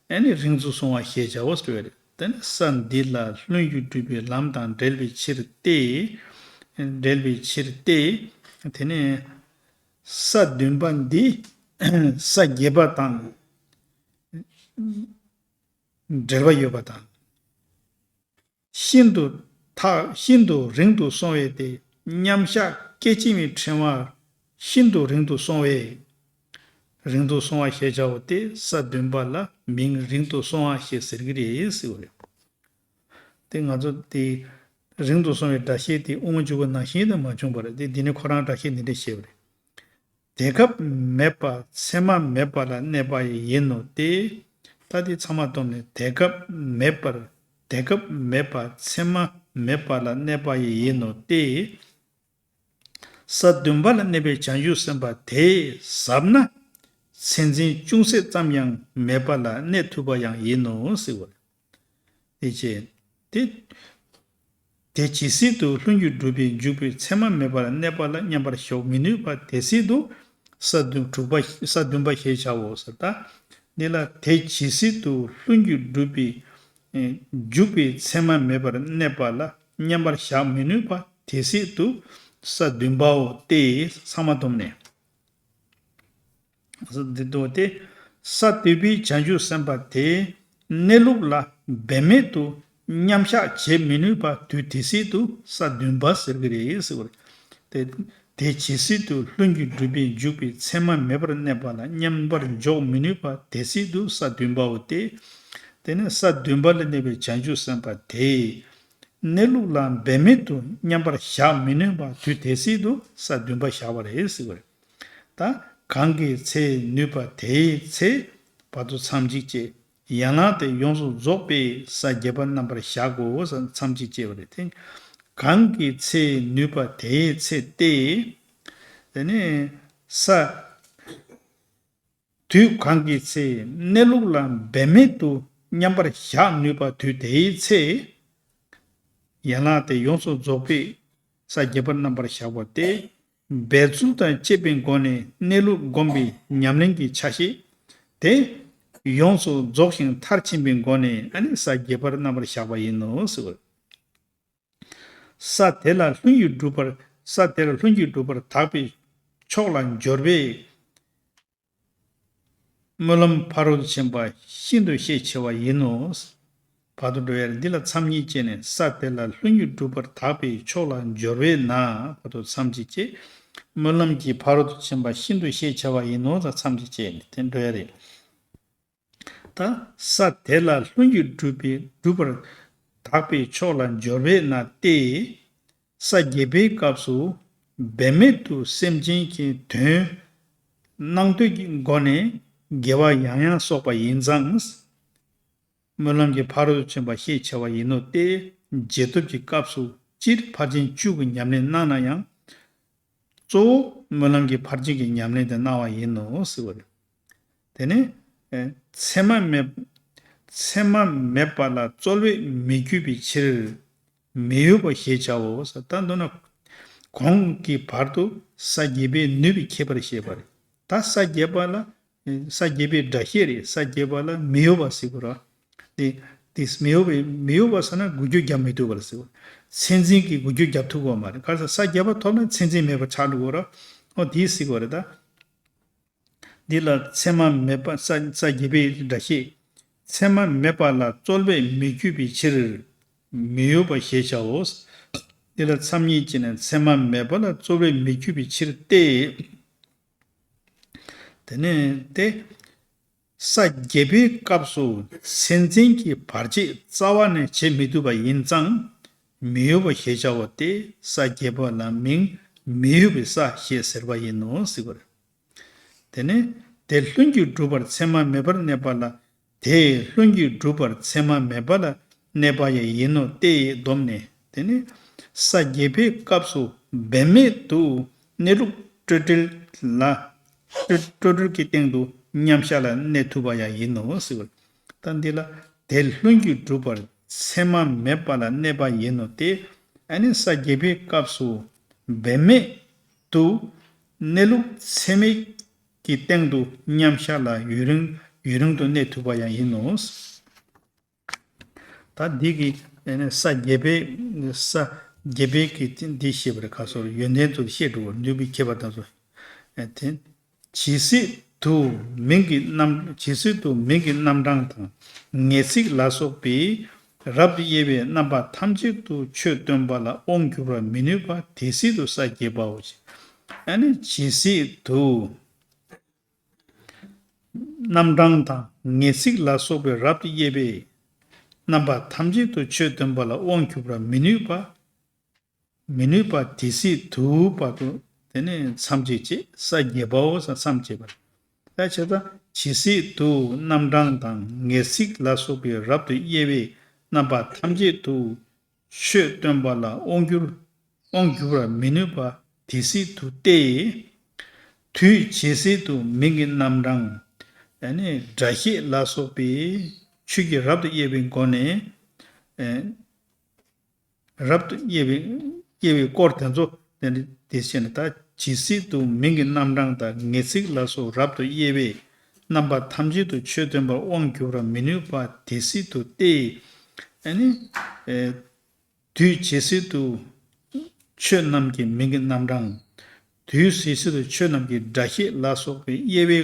བཅད། ཨ་ནི་རིང་དུ་སོང་བ་ཞེས་བྱའོ་ཟེར་བ་རེད། དེ་ནི་ས་འདི་ལ་ལྷུན་གྱིས་གྲུབ་པའི་ལམ་དང་འབྲེལ་བའི་ཕྱིར་ཏེ། འབྲེལ་བའི་ཕྱིར་ཏེ། དེ་ནི་ས་བདུན་པ་འདི་ས་བརྒྱད་པ་དང་འབྲེལ་བ་ཡོད་པ་དང་། ཤིན་ཏུ་ཐག་ཤིན་ཏུ་རིང་དུ་སོང་བས་ཏེ། མཉམ་གཞག་སྐད་ཅིག་མའི་ཕྲེང་བ་ཤིན་ཏུ་རིང་དུ་སོང་བས། རིང་དུ་སོང་བ་ཞེས་བྱའོ་སྟེ། ས་བདུན་པ་ལ་མིང་རིང་དུ་སོང་བ་ཞེས་ཟེར་གྱི་རེད་ཟེར་བ་རེད། དེ་ང་ཚོ་དེ་རིང་དུ་སོང་བའི་སྒྲ་བཤད་དེ་དབུ་མ་འཇུག་པ་ནང་བཞིན་དུ་མ་བྱུང་བར་དེ་འདི་ནི་ཁོ་རང་སྒྲ་བཤད་འདི་འདྲ་བཤད་པ་རེད། དེ་སྐབས་མེད་པ་མཚན་མ་མེད་པ་ལ་གནས་པ་ཡིན་ནོ་སྟེ། ད་དེ་ཚང་མ་བསྡོམས་ནས་དེ་སྐབས་མེད་པར་དེ་སྐབས་མེད་པ་མཚན་མ་མེད་པ་ལ་གནས་པ་ཡིན་ནོ་སྟེ། ས་བདུན་པ་ལ་གནས་པའི་བྱང་ཆུབ་སེམས་དཔའ་དེས་ཟབ་ན་མཚན་འཛིན་ཅུང་ཟད་ཙམ་ཡང་མེད་པ་ལ་གནས་ཐུབ་པ་ཡང་ཡིན་ནོ་ཟེར་བ་རེད། དེ་བྱས། དེ། དེ་ཇི་སྲིད་དུ་ལྷུན་གྱིས་གྲུབ་པའི་འཇུག་པའི་མཚན་མ་མེད་པར་གནས་པ་ལ་མཉམ་པར་ཞོག་མི་ནུས་པ་དེ་སྲིད་དུ་ས་བདུན་དྲུག་པ་ས་བདུན་པ་ཞེས་བྱའོ་ཟེར། ད་འདི་ལ་དེ་ཇི་སྲིད་དུ་ལྷུན་གྱིས་གྲུབ་པའི་འཇུག་པའི་མཚན་མ་མེད་པར་གནས་པ་ལ་མཉམ་པར་བཞག་མི་ནུས་པ་དེ་སྲིད་དུ་ས་བདུན་པའོ་སྟེ། ཚང་མ་བསྡོམས་ནས། འདི་ལྟ་སྟེ། ས་བདུན་པའི་བྱང་ཆུབ་སེམས་དཔའ་དེ་གནས་ལུགས་ལ་འབད་མེད་དུ་མཉམ་གཞག་བྱེད་མི་ནུས་པ་དུས་དེ་སྲིད་དུ་ས་བདུན་པ་ཟེར་གྱི་རེད་ཟེར་བ་རེད། དེ་དེ་ཇི་སྲིད་དུ་ལྷུན་གྱིས་གྲུབ་པའི་འཇུག་པའི་མཚན་མ་མེད་པར་གནས་པ་ལ་མཉམ་པར་འཇོག་མི་ནུས་པ་དེ་སྲིད་དུ་ས་བདུན་པའོ་སྟེ། དེ་ནས་ས་བདུན་པ་ལ་གནས་པའི་བྱང་ཆུབ་སེམས་དཔའ་དེ་གནས་ལུགས་ལ་འབད་མེད་དུ་མཉམ་པར་བཞག་མི་ནུས་པ་དུས་དེ་སྲིད་དུ་ས་བདུན་པ་བཞག་པ་རེད་ཟེར་བ་རེད། ད་གང་གི་ཚེ་ནུས་པ་དེའི་ཚེ་བར་དུ་མཚམས་གཅིག་བཅད། ཡན་ལག་དེ་ཡོངས་སུ་རྫོགས་པའི་ས་བརྒྱད་པ་རྣམ་པར་གཞག་གོ་ས་མཚམས་གཅིག་བཅད་པ་རེད་དེ། གང་གི་ཚེ་ནུས་པ་དེའི་ཚེ་སྟེ། དེ་ནས་ས། དུས་གང་གི་ཚེ་གནས་ལུགས་ལ་འབད་མེད་དུ་མཉམ་པར་བཞག་ནུས་པ་དུས་དེའི་ཚེ། ཡན་ལག་དེ་ཡོངས་སུ་རྫོགས་པའི་ས་བརྒྱད་པ་རྣམ་པར་གཞག་པ་སྟེ། འབད་རྩོལ་དང་བཅས་པའི་སྒོ་ནས་གནས་ལུགས་བསྒོམས་པའི་ཉམས་ལེན་གྱི་ཆ་ཤས་དེ་ཡོངས་སུ་རྫོགས་ཤིང་མཐར་ཕྱིན་པའི་སྒོ་ནས་ཨ་ནི་ས་བརྒྱད་པར་རྣམ་པར་གཞག་པ་ཡིན་ནོ་ཟེར་བ། ས་དེ་ལ་ལྷུན་གྱིས་གྲུབ་པར་ས་དེ་ལ་ལྷུན་གྱིས་གྲུབ་པར་དག་པའི་ཕྱོགས་ལ་འབྱོར་བས། སྨོན་ལམ་ཕ་རོལ་ཏུ་ཕྱིན་པ་ཤིན་ཏུ་ཤས་ཆེ་བ་ཡིན་ནོ། བར་དུ་འགྲོ་ཡར་འདི་ལ་མཚམས་གཉིས་བཅད་ནས་ས་དེ་ལ་ལྷུན་གྱིས་གྲུབ་པར་དག་པའི་ཕྱོགས་ལ་འབྱོར་བས་ན་བར་དུ་མཚམས་གཅིག་བཅད། སྨོན་ལམ་གྱི་ཕ་རོལ་ཏུ་ཕྱིན་པ་ཤིན་ཏུ་ཤས་ཆེ་བ་ཡིན་ནོ་ད་མཚམས་གཅིག་བཅད་ནས་དེ་འགྲོ་ཡ་རེད། ད་ས་དེ་ལ་ལྷུན་གྱིས་གྲུབ་པའི་གྲུབ་པར་དག་པའི་ཕྱོགས་ལ་འབྱོར་བས་ན་སྟེ། ས་བརྒྱད་པའི་སྐབས་སུ་འབད་མེད་དུ་སེམས་ཅན་གྱི་དོན་སྣང་འདོད་ཀྱི་སྒོ་ནས་དགེ་བ་ཡང་ཡང་གསོག་པ་ཡིན་ཙང་། སྨོན་ལམ་གྱི་ཕ་རོལ་ཏུ་ཕྱིན་པ་ཤས་ཆེ་བ་ཡིན་ནོ་སྟེ། རྗེས་ཐོབ་ཀྱི་སྐབས་སུ་སྤྱིར་ཕར་ཕྱིན་བཅུ་གི་ཉམས་ལེན་གནང་ན་ཡང་། གཙོ་བོ་སྨོན་ལམ་གྱི་ཕར་ཕྱིན་གྱི་ཉམས་ལེན་དེ་གནང་བ་ཡིན་ནོ་ཟེར་བ་རེད། དེ་ནས་ཨེ་མཚན་མ་མེད་མཚན་མ་མེད་པ་ལ་རྩོལ་བས་མི་བསྐྱོད་པའི་ཕྱིར་མི་གཡོ་བ་ཞེས་བྱའོ་ཟེར། ད་མདོར་ན་གོང་གི་བར་དུ་ས་བརྒྱད་པའི་ནུས་པའི་ཁྱད་པར་བཤད་པ་རེད། ད་ས་བརྒྱད་པ་ལ་ས་བརྒྱད་པའི་སྒྲ་བཤད་རེད། ས་བརྒྱད་པ་ལ་མི་གཡོ་བ་ཟེར་དགོས་ར། དེ་དེ་མི་གཡོ་བའི་མི་གཡོ་བ་ཟེར་ན་འགུལ་སྐྱོད་རྒྱབ་མི་ཐུབ་པ་ལ་ཟེར་བ། མཚན་འཛིན་གྱིས་འགུལ་སྐྱོད་རྒྱབ་ཐུབ་ཀྱི་ཡོད་མ་རེད། ག་རེ་ཟེར་ས་བརྒྱད་པ་ཐོབ་ན་མཚན་འཛིན་མེད་པ་ཆགས་འགྲོ་གི་ཡོད་ར། ཨོ་དེ་ཟེར་དགོས་རེད་ད། འདི་ལ་མཚན་མ་མེད་པ་ས་ས་བརྒྱད་པའི་སྒྲ་བཤད། མཚན་མ་མེད་པ་ལ་རྩོལ་བས་མི་བསྐྱོད་པའི་ཕྱིར་མི་གཡོ་བ་ཞེས་བྱའོ། འདི་ལ་མཚམས་གཉིས་བཅད་ནས་མཚན་མ་མེད་པ་ལ་རྩོལ་བས་མི་བསྐྱོད་པའི་ཕྱིར་ཏེ། དེ་ནས་ཏེ། ས་བརྒྱད་པའི་སྐབས་སུ་སེམས་ཅན་གྱི་བར་ཆད་རྩ་བ་ནས་བྱེད་མི་ཐུབ་པ་ཡིན་ཙང་མི་གཡོ་བ་ཞེས་བྱའོ་སྟེ་ས་བརྒྱད་པ་ལ་མིང་མི་གཡོ་བའི་ས་ཞེས་ཟེར་བ་ཡིན་ནོ་ཟེར་བ་རེད། དེ་ནས་དེ་ལྷུན་གྱིས་གྲུབ་པར་མཚན་མ་མེད་པར་གནས་པ་ལ། དེ་ལྷུན་གྱིས་གྲུབ་པར་མཚན་མ་མེད་པ་ལ་གནས་པ་ཡང་ཡིན་ནོ་སྟེ་བསྡོམས་ནས། དེ་ནི་ས་བརྒྱད་པའི་སྐབས་སུ་འབད་མེད་དུ་གནས་ལུགས་སྤྲོས་བྲལ་ལ། སྤྲོས་སྤྲོས་བྲལ་གྱི་སྟེང་དུ་མཉམ་གཞག་ལ་གནས་ཐུབ་པ་ཡང་ཡིན་ནོ་ཟེར་བ། ད་འདི་ལ་དེ་ལྷུན་གྱིས་གྲུབ་པར་མཚན་མ་མེད་པ་ལ་གནས་པ་ཡིན་ནོ་སྟེ། ཨ་ནི་ས་བརྒྱད་པའི་སྐབས་སུ་འབད་མེད་དུ་གནས་ལུགས་ཚད་མའི་གི་སྟེང་དུ་མཉམ་གཞག་ལ་ཡུན་རིང་ཡུན་རིང་དུ་གནས་ཐུབ་པ་ཡང་ཡིན་ནོ། ད་འདི་གི་ཨ་ནི་ས་བརྒྱད་པའི་ས་བརྒྱད་པའི་གི་འདི་ཤེས་པར་ཁ་སོར་ཡོན་ཏན་ཚུལ་ཤེས་འགྲོ་བར་ནུས་པའི་ཁྱད་པར་དང་སོ། ཨ་དེ་ཇི་སྲིད་དུ་མིང་གི་རྣམ་ཇི་སྲིད་དུ་མིང་གི་རྣམ་གྲངས་དང་ངེས་ཚིག་ལ་སོགས་པའི་རབ་ཏུ་དབྱེ་བའི་རྣམ་པ་ཐམས་ཅད་དུ་ཆོས་སྟོན་པ་ལ་དབང་བསྒྱུར་བར་མི་ནུས་པ་དེ་སྲིད་དུ་ས་བརྒྱད་པའོ། ཨ་ནི་ཇི་སྲིད་དུ། རྣམ་གྲངས་དང་ངེས་ཚིག་ལ་སོགས་པའི་རབ་ཏུ་དབྱེ་བའི་རྣམ་པ་ཐམས་ཅད་དུ་ཆོས་སྟོན་པ་ལ་དབང་བསྒྱུར་བར་མི་ནུས་པ། མི་ནུས་པ་དེ་སྲིད་དུ་བར་དུ་དེ་ནས་མཚམས་བཅད་ཅེས་ས་བརྒྱད་པའོ་ས་མཚམས་བཅད་པ། ད་བྱས་ཙང་ཇི་སྲིད་དུ་རྣམ་གྲངས་དང་ངེས་ཚིག་ལ་སོགས་པའི་རབ་ཏུ་དབྱེ་བའི་རྣམ་པ་ཐམས་ཅད་དུ་ཆོས་སྟོན་པ་ལ་དབང་བསྒྱུར་དབང་བསྒྱུར་བར་མི་ནུས་པ་དེ་སྲིད་དུ་སྟེ། དུས་ཇི་སྲིད་དུ་མིང་གི་རྣམ་གྲངས་ཨ་ནི་སྒྲ་བཤད་ལ་སོགས་པའི་ཆོས་ཀྱི་རབ་ཏུ་དབྱེ་བའི་སྒོ་ནས། ཨེ། རབ་ཏུ་དབྱེ་བའི་དབྱེ་བའི་སྐོར་དེ་ཚོ་དེ་འདྲ་དེ་བཤད་ནས། ད་ཇི་སྲིད་དུ་མིང་གི་རྣམ་གྲངས་དང་ངེས་ཚིག་ལ་སོགས་རབ་ཏུ་དབྱེ་བའི་རྣམ་པ་ཐམས་ཅད་དུ་ཆོས་སྟོན་པར་དབང་བསྒྱུར་བར་མི་ནུས་པ་དེ་སྲིད་དུ་སྟེ། ཨ་ནི་ཨེ། དུས་ཇི་སྲིད་དུ་ཆོས་རྣམས་ཀྱི་མིང་གི་རྣམ་གྲངས། དུས་ཇི་སྲིད་དུ་ཆོས་རྣམས་ཀྱི་སྒྲ་བཤད་ལ་སོགས་པའི་དབྱེ་བའི་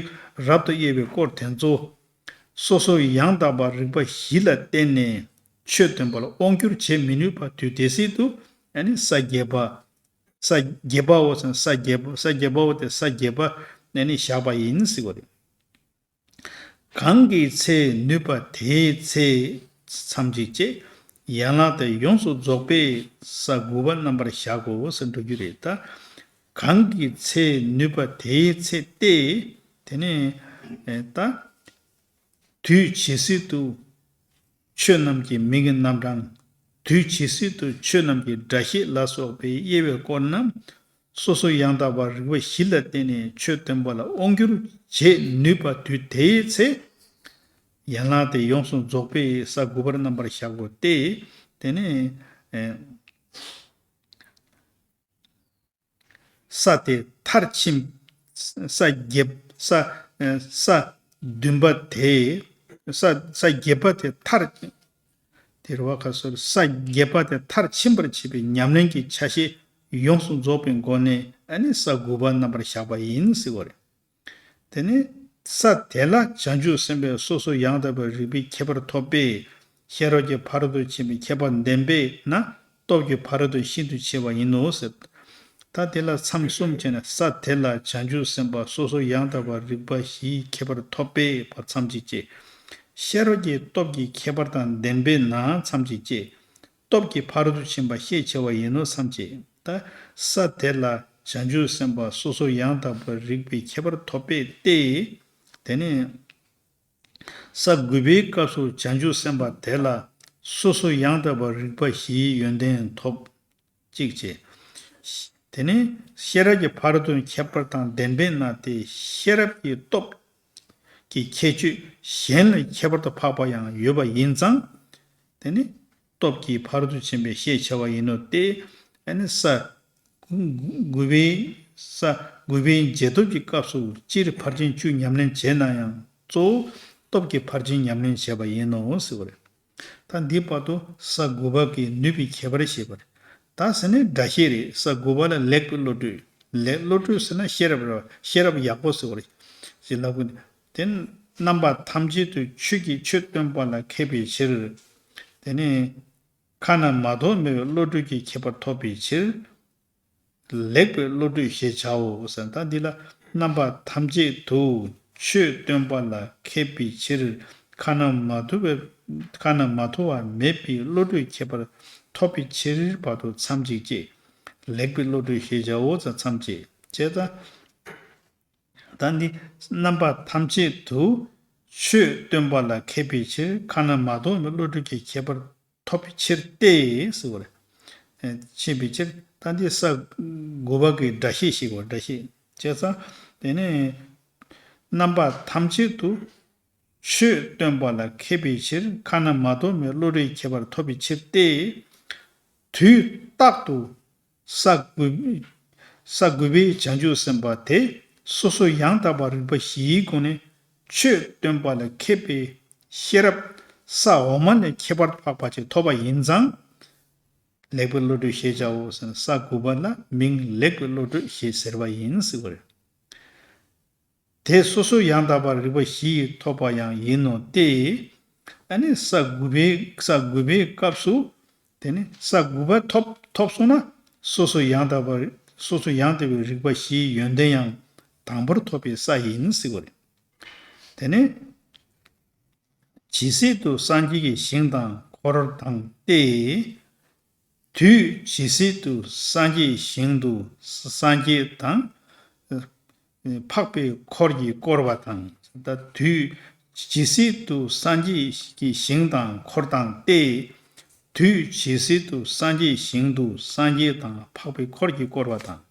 རབ་ཏུ་དབྱེ་བའི་སྐོར་དེ་ཚོ་སོ་སོ་ཡང་དག་པར་རིག་པ་བཞི་ལ་བརྟེན་ནས་ཆོས་སྟོན་པ་ལ་དབང་བསྒྱུར་བྱེད་མི་ནུས་པ་དུས་དེ་སྲིད་དུ། ཨ་ནི་ས་བརྒྱད་པ། ས་བརྒྱད་པའོ་ས་བརྒྱད་པ་ས་བརྒྱད་པའོ་དེ་ས་བརྒྱད་པ་ཨ་ནི་བཞག་པ་ཡིན་ཟེར་བ་རེད། གང་གི་ཚེ་ནུས་པ་དེའི་ཚེ་མཚམས་གཅིག་བཅད། ཡན་ལག་དེ་ཡོངས་སུ་རྫོགས་པས་ས་དགུ་པ་རྣམ་པར་བཞག་གོ་ཟེར་འགྲོ་རྒྱུ་རེད་ད། གང་གི་ཚེ་ནུས་པ་དེའི་ཚེ་སྟེ། དེ་ནས་ད། དུས་ཇི་སྲིད་དུ་ཆོས་རྣམས་ཀྱི་མིང་གི་རྣམ་གྲངས། དུས་ཇི་སྲིད་དུ་ཆོས་རྣམས་ཀྱི་སྒྲ་བཤད་ལ་སོགས་པའི་དབྱེ་བའི་སྐོར་རྣམས་སོ་སོ་ཡང་དག་པར་རིག་པ་བཞི་ལ་བརྟེན་ནས་ཆོས་སྟོན་པ་ལ་དབང་བསྒྱུར་བྱེད་ནུས་པ་དུས་དེའི་ཚེ། ཡན་ལག་དེ་ཡོངས་སུ་རྫོགས་པས་ས་དགུ་པར་རྣམ་པར་བཞག་གོ་སྟེ། དེ་ནས་ས་དེ་མཐར་ཕྱིན། ས་བརྒྱད་ས་ས་བདུན་པ་དེ། ས་ས་བརྒྱད་པ་དེ་མཐར། དེ་རུ་བ་ཁ་སོར་ས་བརྒྱད་པ་དེ་མཐར་ཕྱིན་པར་བྱེད་པའི་ཉམས་ལེན་གྱི་ཆ་ཤས་ཡོངས་སུ་རྫོགས་པའི་སྒོ་ནས་ཨ་ནི་ས་དགུ་པ་རྣམ་པར་བཞག་པ་ཡིན་ཟེར་བ་རེད། དེ་ནས་ས་དེ་ལ་བྱང་ཆུབ་སེམས་དཔའི་སོ་སོ་ཡང་དག་པའི་རིག་པའི་ཁྱད་པར་ཐོབ་པས་ཤེས་རབ་ཀྱི་ཕ་རོལ་ཏུ་ཕྱིན་པའི་ཁྱད་པར་ལྡན་པས་ན་སྟོབས་ཀྱི་ཕ་རོལ་ཏུ་ཤིན་ཏུ་ཕྱིན་པ་ཡིན་ནོ་ཟེར། ད་དེ་ལ་མཚམས་གསུམ་བྱས་ནས་ས་དེ་ལ་བྱང་ཆུབ་སེམས་དཔའ་སོ་སོ་ཡང་དག་པར་རིག་པ་བཞིའི་ཁྱད་པར་ཐོབ་པས་བར་མཚམས་གཅིག་བཅད། ཤེས་རབ་ཀྱི་སྟོབས་ཀྱི་ཁྱད་པར་དང་ལྡན་པས་ན་མཚམས་གཅིག་བཅད། སྟོབས་ཀྱི་ཕ་རོལ་ཏུ་ཕྱིན་པ་ཤས་ཆེ་བ་ཡིན་ནོ་བསམ་བྱེད། ད་ས་དེ་ལ་བྱང་ཆུབ་སེམས་དཔའ་སོ་སོ་ཡང་དག་པར་རིག་པའི་ཁྱད་པར་ཐོབ་པས་ཏེ། དེ་ནས་ས་དགུ་པའི་སྐབས་སུ་བྱང་ཆུབ་སེམས་དཔའ་དེ་ལ་སོ་སོ་ཡང་དག་པར་རིག་པ་བཞིའི་ཡོན་ཏན་ཐོབ། གཅིག་བྱས། དེ་ནས་ཤེས་རབ་ཀྱི་ཕ་རོལ་ཏུ་ཁྱད་པར་དང་ལྡན་པས་ན་དེ་ཤེས་རབ་ཀྱི་སྟོབས་ཀྱི་ཁྱད་ཆོས་གཞན་ལས་ཁྱད་པར་དུ་འཕགས་པ་ཡང་ཡོད་པ་ཡིན་ཙང་། དེ་ནི་སྟོབས་ཀྱི་ཕ་རོལ་ཏུ་ཕྱིན་པའི་ཤས་ཆེ་བ་ཡིན་ནོ་སྟེ། ཨ་ནི་ས་དགུ་པའི་ས་དགུ་པའི་རྗེས་ཐོབ་ཀྱི་སྐབས་སུ་སྤྱིར་ཕར་ཕྱིན་བཅུ་ཉམས་ལེན་བྱས་ན་ཡང་གཙོ་བོ་སྟོབས་ཀྱི་ཕར་ཕྱིན་ཉམས་ལེན་བྱས་པ་ཡིན་ནོ་ཟེར་བ་རེད། ད་འདི་བར་དུ་ས་དགུ་པ་གི་ནུས་པའི་ཁྱད་པར་བཤད་པ་རེད། ད་ཟེར་ནས་སྒྲ་བཤད་རེད། ས་དགུ་པ་ལ་ལེགས་པའི་བློ་གྲོས། ལེགས་བློ་གྲོས་ཟེར་ན་ཤེས་རབ་རེད། ཤེས་རབ་ཡག་པོ་ཟེར་བ་རེད། ཞེས་ལབ་དགོས། དེ་རྣམ་པ་ཐམས་ཅད་དུ་ཆོས་ཀྱི་ཆོས་སྟོན་པ་ལ་མཁས་པའི་ཕྱིར། དེ་ནས་ཁ་ན་མ་ཐོ་མེད་པའི་བློ་གྲོས་ཀྱི་ཁྱད་པར་ཐོབ་པའི་ཕྱིར། ལེགས་པའི་བློ་གྲོས་ཞེས་བྱའོ་ཟེར། ད་འདི་ལ་རྣམ་པ་ཐམས་ཅད་དུ་ཆོས་སྟོན་པ་ལ་མཁས་པའི་ཕྱིར། ཁ་ན་མ་ཐོ་བའི་ཁ་ན་མ་ཐོ་བ་མེད་པའི་བློ་གྲོས་ཁྱད་པར་ཐོབ་པའི་ཕྱིར་བར་དུ་མཚམས་གཅིག་བཅད། ལེགས་པའི་བློ་གྲོས་ཞེས་བྱའོ་ཟེར་མཚམས་བཅད། བྱས་ཙང་། ད་འདི་རྣམ་པ་ཐམས་ཅད་དུ་ཆོས་སྟོན་པ་ལ་མཁས་པའི་ཕྱིར། ཁ་ན་མ་ཐོ་མའི་བློ་གྲོས་ཀྱི་ཁྱད་པར་ཐོབ་པའི་ཕྱིར་ཏེ་ཟེར་བ་རེད། ཕྱིན་པའི་ཕྱིར། ད་འདི་ས་དགུ་པ་གི་སྒྲ་བཤད་ཞིག་གོ། སྒྲ་བཤད་བྱས་ཙང་དེ་ནས་རྣམ་པ་ཐམས་ཅད་དུ་ཆོས་སྟོན་པ་ལ་མཁས་པའི་ཕྱིར། ཁ་ན་མ་ཐོ་མའི་བློ་གྲོས་ཁྱད་པར་ཐོབ་པའི་ཕྱིར་ཏེ། དུས་རྟག་ཏུ་ས་དགུ་ས་དགུ་པའི་བྱང་ཆུབ་སེམས་དཔའ་དེ་སོ་སོ་ཡང་དག་པར་རིག་པ་བཞིའི་སྒོ་ནས་ཆོས་སྟོན་པ་ལ་མཁས་པའི་ཤེས་རབ་ས་འོག་མ་ལས་ཁྱད་པར་འཕགས་པ་ཅིག་ཐོབ་པ་ཡིན་ཙང་། ལེགས་པའི་བློ་གྲོས་ཞེས་བྱའོ་ཟེར་ན། ས་དགུ་པ་ལ་མིང་ལེགས་པའི་བློ་གྲོས་ཞེས་ཟེར་བ་ཡིན་ཟེར་བ་རེད། དེ་སོ་སོ་ཡང་དག་པར་རིག་པ་བཞི་ཡིས་ཐོབ་པ་ཡང་ཡིན་ནོ་སྟེ། ཨ་ནི་ས་དགུ་པའི་ས་དགུ་པའི་སྐབས་སུ་དེ་ནི་ས་དགུ་པ་ཐོབ་ཐོབ་སོང་ན་སོ་སོ་ཡང་དག་པར་སོ་སོ་ཡང་དག་པའི་རིག་པ་བཞིའི་ཡོན་ཏན་ཡང་དང་པོར་ཐོབ་པའི་ས་ཡིན་ཟེར་བ་རེད། དེ་ནི་ཇི་སྲིད་དུ་སངས་རྒྱས་ཀྱི་ཞིང་དང་འཁོར་དང་སྟེ། དུས་ཇི་སྲིད་དུ་སངས་རྒྱས་ཞིང་དུ་སངས་རྒྱས་དང་། འཕགས་པའི་འཁོར་གྱིས་བསྐོར་བ་དང་། ད་དུས་ཇི་སྲིད་དུ་སངས་རྒྱས་ཀྱི་ཞིང་དང་འཁོར་དང་སྟེ། དུས་ཇི་སྲིད་དུ་སངས་རྒྱས་ཞིང་དུ་སངས་རྒྱས་དང་འཕགས་པའི་འཁོར་གྱིས་བསྐོར་བ་དང་།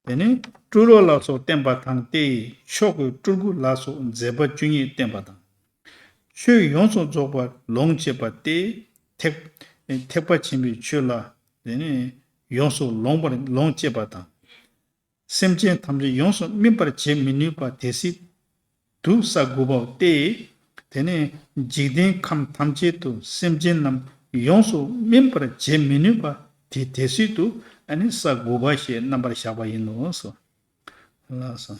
དེ་ནས་སྤྲུལ་བ་ལ་སོགས་བསྟན་པ་དང་སྟེ། མཆོག་གི་སྤྲུལ་སྐུ་ལ་སོགས་མཛད་པ་བཅུ་གཉིས་བསྟན་པ་དང་། ཆོས་ཡོངས་སུ་རྫོགས་པར་ལོངས་སྤྱད་པ་སྟེ། ཐེག་ཐེག་པ་ཆེན་པོའི་ཆོས་ལ་དེ་ནས་ཡོངས་སུ་ལོངས་པར་ལོངས་སྤྱད་པ་དང་། སེམས་ཅན་ཐམས་ཅད་ཡོངས་སུ་སྨིན་པར་བྱེད་མི་ནུས་པ་དེ་སྲིད་དུ་ས་དགུ་པའོ་སྟེ། དེ་ནས་འཇིག་རྟེན་ཁམས་ཐམས་ཅད་དུ་སེམས་ཅན་རྣམས་ཡོངས་སུ་སྨིན་པར་བྱེད་མི་ནུས་པ་དེ་དེ་སྲིད་དུ་ཨ་ནི་ས་དགུ་པ་ཞེས་རྣམ་པར་གཞག་པ་ཡིན་ནོ། ལགས་སོ།